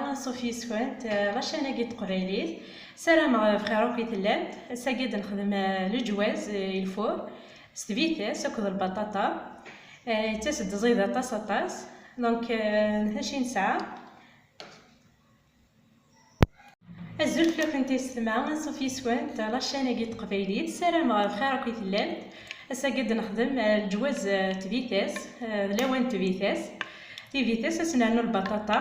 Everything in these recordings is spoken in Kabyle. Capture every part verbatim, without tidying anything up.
Anṣuf yis-kent, eh, la chaîne-agi n teqbaylit. Sarameɣ, eh, bxir akk i tellam. Ass-agi ad nexdem, eh, leǧwaz, eh, i lfur s tbitas akked lbaṭaṭa. Eh, yettas-d ẓid aṭas, aṭas. Donc, eh, acu i nesɛa? Azul fell-akent yessetma, anṣuf yis-kent, la chaîne-agi n teqbaylit. Sarameɣ bxir akk i tellam. Ass-agi ad nexdem, eh, leǧwaz, eh, tbitas, eh, d lawan n tbitas. Tbitas, ad s-nernu lbaṭaṭa.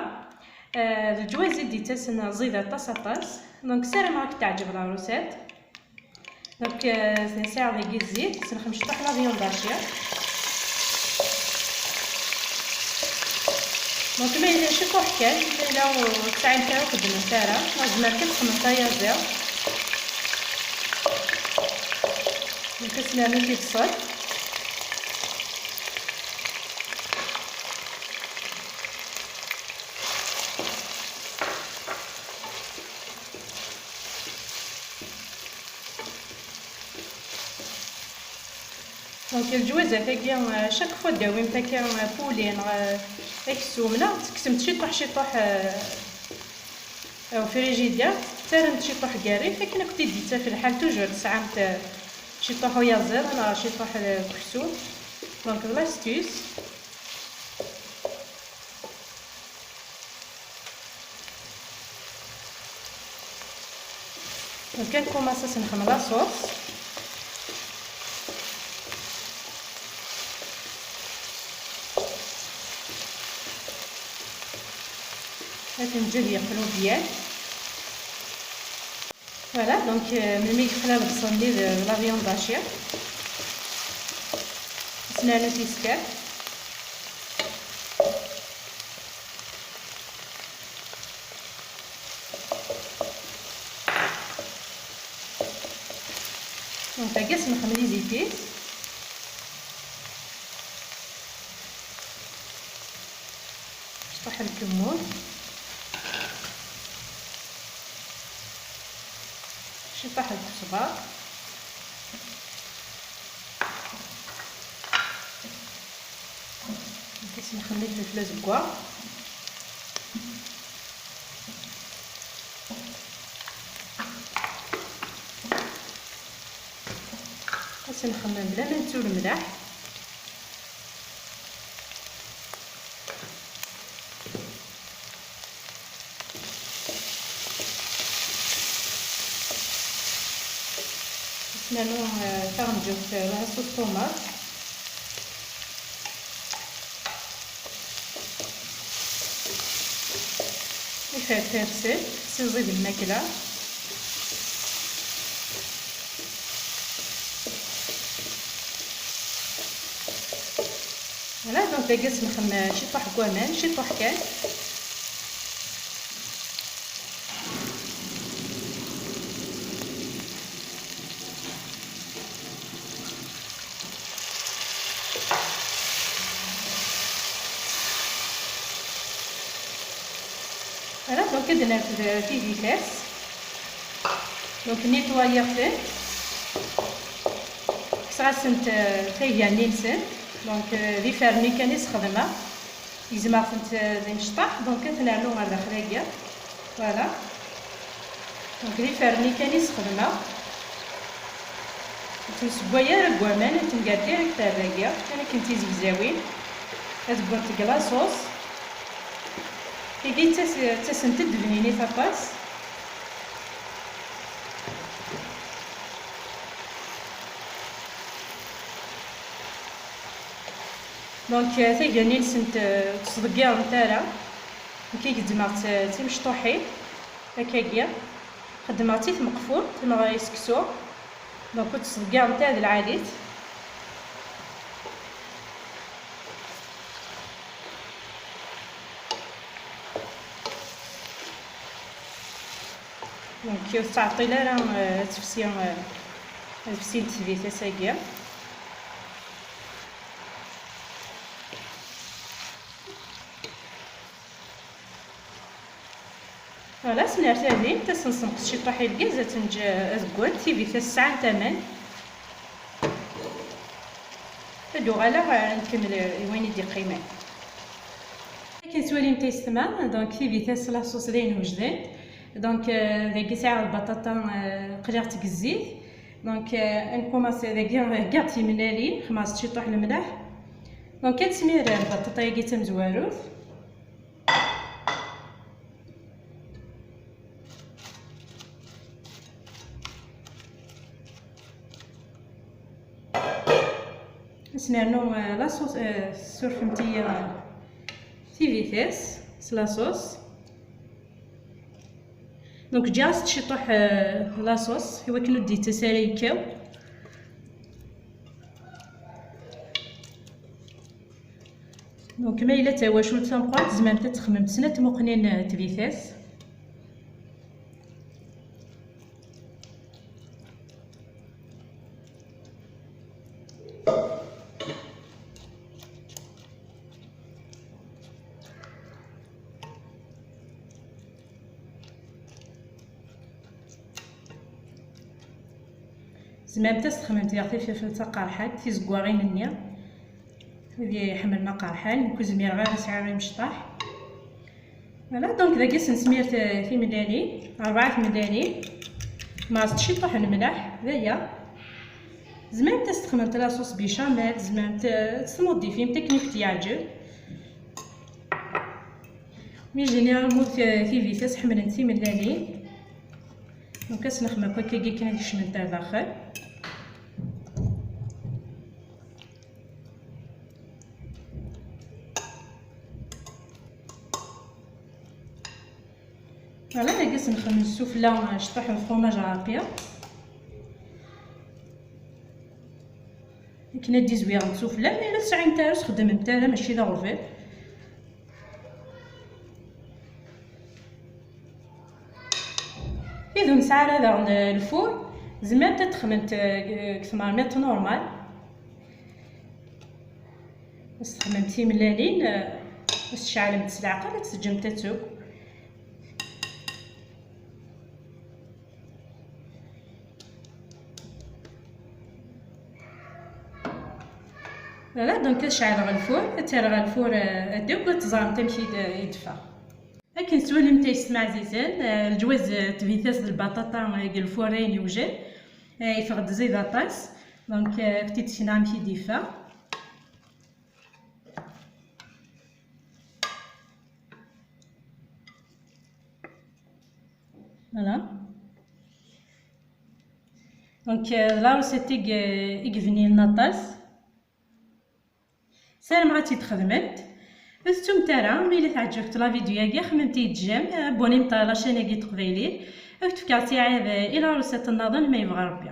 Eh, leǧwaz i d-yettasen ẓid aṭas, aṭas. Donc, sarameɣ ad k-teɛǧeb la recette. Donc, eh, sɛiɣ dagi zzit, sneɣ-t mecṭuḥ la viande hachée. Donc, ma yella ciṭuḥ kan, ma yella ur tesɛimt ara, ur xeddmemt ara, ma tzemremt ad txedmemt ayaziḍ. Donc, ad s-nernu tibṣelt. Donc, leǧwazat-agi, euh, chaque fois d-tawimt akka, euh, poulet neɣ, euh, aksum, neɣ tekksemt ciṭuḥ, ciṭuḥ, euh, au frigidaire, terramt ciṭuḥ deg rrif, akken ad kent-id-yettaf lḥal, toujours tesɛamt, euh, ciṭuḥ uyaziḍ neɣ ciṭuḥ, euh, n uksum. Donc, d l'astuce. Donc, ad nkumaṣi ad s-nexdem la sauce. Ad t-neǧǧ ad yeqlu byan. Voilà, donc, euh, melmi yeqla lebṣel-nni d, d la viande hachée, ad s-nernu tiskert. Donc, tagi ad s-nexdem les épices. Ciṭuḥ n lkemmun, ciṭuḥ n lkesber, ad s-nexdem ifelfel azeggaɣ. Ad s-nxemmem laman d lemlaḥ. Ad s-nernu, eh, taɣenǧawt, eh, la sauce tomate. Ifer tafsel, siẓid lmakla. Voilà, donc dagi ad s-nxemmem ciṭuḥ n waman, ciṭuḥ kan. Voilà, donc ad d-nerfed tibitas. Donc nettoyer-tent. Kkseɣ-asent, euh, tayga-nni-nsent. Donc, euh, d iferni kan i sxedmeɣ. Gezmeɣ-tent, euh, d imecṭaḥ. Donc ad ten-rnu ɣer daxel-agi. Voilà. Donc d iferni kan i sxedmeɣ. Ur ten-ssewway ara deg waman, ad ten-ggar direct ar dagi, kan akken tizegzawin. Ad wwent deg la sauce. Tigi ttas-, ttasent-d bninit aṭas. Donc, euh, tayga-nni-nsent, euh, ur ttḍeggiɛent ara. Nekk i gezzmeɣ-tt, euh, d timecṭuḥin, akkagi. Xeddmeɣ-tt i tmeqfult neɣ i seksu. Donc, ur ttḍeggiɛent ara d lɛali-t. Donc, ur tettɛeṭṭil ara, euh, ad tefsi, euh, ad fsint tbitas-agi. Voilà, s nerr tadimt, ad s-nsenqes ciṭuḥ i lgaz, ad tenǧ, ad gwent, tibitas sɛant aman. Ad uɣaleɣ, eh, ad nkemmel, eh, i wayen i d-iqqimen. Tettwalim tayessetma, donc tibitas la sauce d ayen wejden. Donc, euh, dagi sɛiɣ lbaṭaṭa, euh, qliɣ-tt deg zzit. Donc, euh, nkumaṣi dagi, heggaɣ timellalin, xemɛeṣ ciṭuḥ lemleḥ. Donc, ad smir lbaṭaṭa-agi d tamezwarut. Ad s-nernu, euh, la sauce, euh, surfemt-iyi, euh, tibitas s la sauce. Donc, ǧǧiɣ-as ciṭuḥ, euh, la sauce, i wakken ur d-yettas ara yekkaw. Donc, ma yella d tawacult tameqqrant, tzemremt ad txedmemt snat tmuqnin, euh, tibitas. Tzemremt ad s-texdmemt diɣ tifelfelt taqerḥant, tizeggaɣin-nni. Wid iḥemmlen aqerḥan, nekk ur zmireɣ ara sɛiɣ imecṭaḥ. Voilà, donc dagi ad s-nesmir t-, timellalin, rebɛa tmellalin, mɛa ciṭuḥ n lemleḥ, d aya. Tzemremt ad s-texdmemt la sauce béchamel, tzemremt, eh, ad s-tmuddifimt akken i kent-yeɛǧeb. Mais généralement, t-, tibitas ḥemmlent timellalin. Donc, ad s-nexdem akk akkagi akken ad kecment ar daxel. Voilà, dagi ad s-nexdem ssufella, ciṭuḥ n fromage râpé. Akken ad d-izwiɣent sufella, ma yella ur tesɛimt ara, ur txeddmemt ara, mačči d aɣbel. Id ur nesɛi ara daɣen lfur, tzemremt ad texdmemt, eh, deg tmermiṭ normal. Ad s-texdmemt timellalin, eh, ad s-tceɛlemt s leɛqel, ad teǧǧemt ad tfuk. Voilà, donc ad ceɛleɣ lfur, ad t-rreɣ ɣer lfur, eh, ad d-yeww, ad teẓremt amek i d-, i d-teffeɣ. Akken tettwalimt ay s-, ɛzizen, eh, leǧwaz, eh, tbitas d lbaṭaṭa, eh, deg lfur ayen yewjed, eh, yeffeɣ-d ẓid aṭas. Donc, eh, ad k-t-id-sekneɣ amek i d-yeffeɣ. Voilà. Donc, euh, la recette i, i yebnin aṭas. Ssarameɣ ad tt-id-txedmemt. Ur tettumt ara, ma yella teɛǧeb-kent la vidéo-agi, xedmemt-iyi-d j'aime, abonnemt ɣer la chaîne-agi n teqbaylit. Ad k-d-fkeɣ ttiɛad, euh, i la recette nniḍen ma yebɣa Rebbi.